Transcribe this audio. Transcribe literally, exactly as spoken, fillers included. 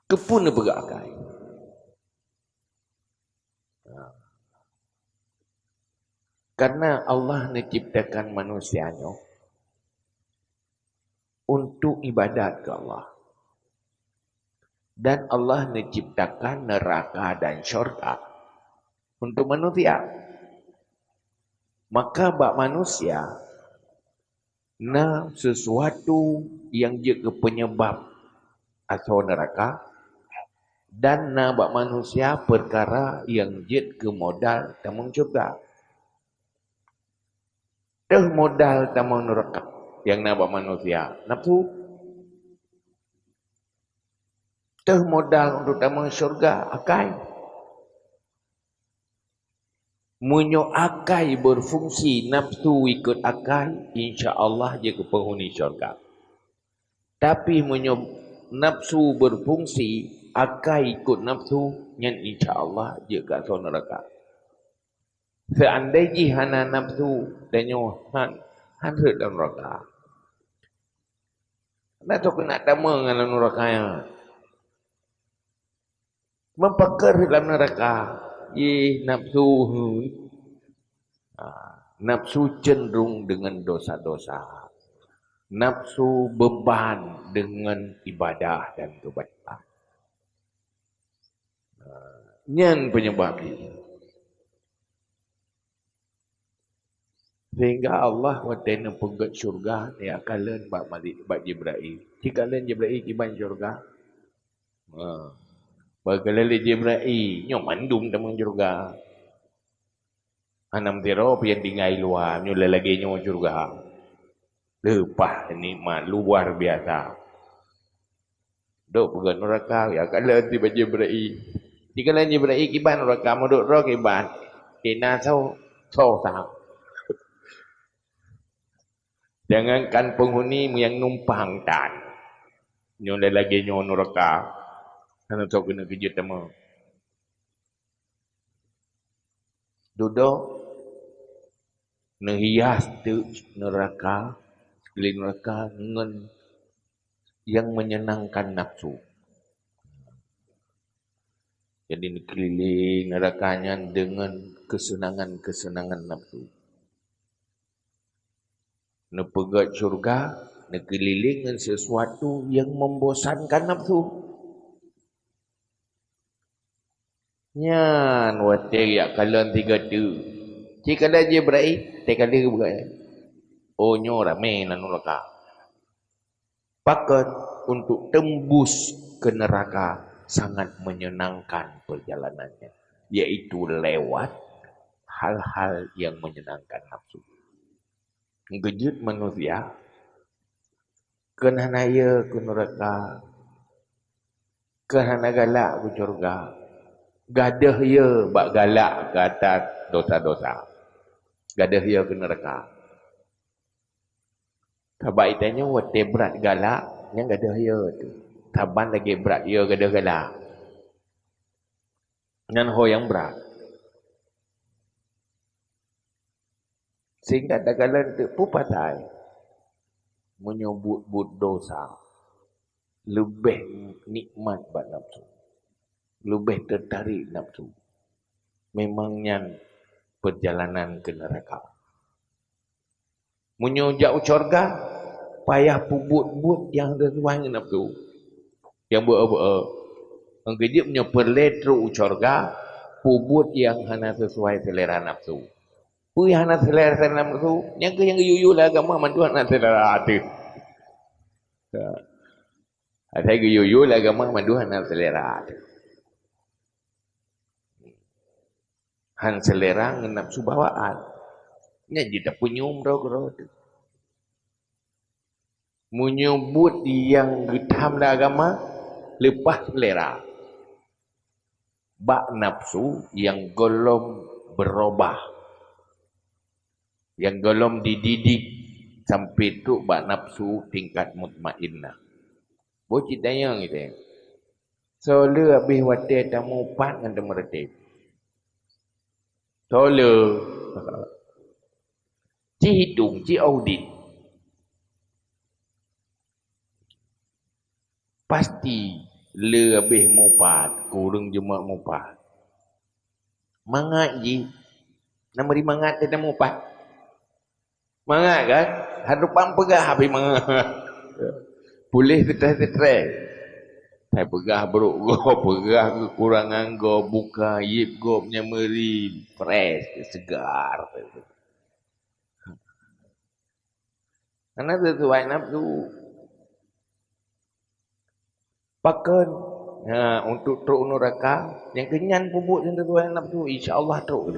Keupeue neupeugah akai? Karena Allah neuciptakan manusia nyoe untuk ibadat keu Allah. Dan Allah neuciptakan neraka dan syurga untuk manusia. Maka bak manusia na sesuatu nyang jeuet keu penyebab asoe neraka, dan na bak manusia peukara nyang jeuet keu modal tamong syurga. Teuh modal tamong neraka nyang na bak manusia, nafsu. Teuh modal untuk tamong syurga, akai. Meunyoe akai beufungsi, nafsu ikot akai, insya Allah jeuet keu peunghuni syurga. Tapi meunyoe nafsu beufungsi, akai ikot nafsu, nyan insya Allah jeuet keu asoe neraka. Seandai jih hana nafsu, tanyoe han, han rhot lam neraka. Na toh keuneuk tamong lam neraka nyan. Meupakon rhot lam neraka, jih nafsu. Ha, nafsu cenderung deungon dosa-dosa. Nafsu beban deungon ibadah dan keubaikan. Ha, nyan penyebab jih. Sehingga Allah watée neupeugét syurga, neukalon bak Malik, bak Jibrail. Jikalon Jibrail kiban syurga. Ha. Bak kalon lé Jibrail, nyoe mandum tamong syurga. Hana meusidroe pih nyang tinggai luwa, nyoe lagée nyoe syurga. Leupah nikmat luar biasa. Duek peugét nuraka, ya kalon si bak Jibrail. Jikalon Jibrail kiban nuraka, meuduek droe kiban. Tina soe, soe sang. Jangankan peunghuni, nyang numpang tan. Nyoe lagée nyoe nuraka. Hana soe keuneuk keujeuet teuma. Dudoe neuhias teuk nuraka, lé nuraka ngon nyang menyenangkan nafsu. Jadi neukeulileng nuraka nyan deungon keuseunangan-keuseunangan nafsu. Neupeugét syurga, neukeulileng ngon sesuatu nyang membosankan nafsu. Nyan watée jak kalon tiga tu. Cit kalon Jibrail, teukalon bukan. Oh, nyoe ramé nan nuraka. Pakon untuk tembus ke neraka sangat menyenangkan perjalanannya, yaitu lewat hal-hal yang menyenangkan nafsu. Geujeuet manusia, keu hana ye keu nuraka, keu hana galak keu syurga, gadôh ye bak galak keu atas dosa-dosa, gadôh ye keu nuraka. Sabab geutanyoe watée brat galak, nyan gadôh ye teuh. Saban lagée brat ye gadôh galak. Nyan ho nyang brat. Sehingga takalon teuk peue pasai meunyoe buet-buet dosa leubeh nikmat bak nafsu, leubeh teutarek nafsu. Memang nyan peurjalanan keu nuraka. Meunyoe jak u syurga, payah peubuet-buet nyang sesuai ngon nafsu. Nyang beu-, beu-, ngon keujeuet meunyoe peureulée trok u syurga, peubuet nyang hana sesuai seulera nafsu. Peue nyang hana seulera nafsu? Nyang keuh nyang geuyue-yue lé agama mandum hana seulera ateueh. Asai geuyue-yue lé agama mandum hana seulera ateueh. Han seulera ngon nafsu bawaan. Nyan jeuet tapeunyum droe-droe teuh. Meunyoe buet nyang geutham lé agama, leupah seulera. Bak nafsu nyang gohlom beurubah, nyang gohlom dididik sampai trok bak nafsu tingkat mutmainnah. Boh cit tanyong itée. Soe le habéh watée tamupat ngon tameureutéb? Soe le? Ci hitong, ci audit. Pasti le habéh mupat, kureueng jeuet mupat. Mangat jih, na meuri mangat teuh na mupat. Mangat kan? Harôh pam peugah habéh mangat. Puléh teutreh-teutreh. Hai peugah brok gob, peugah keukurangan gob, buka aib gob nyang meuri, fresh, seugar. Hana sesuai nafsu. Pakon? Ha, untuk trok nuraka, nyang keunyan peubuet nyang sesuai nafsu, insya Allah trok.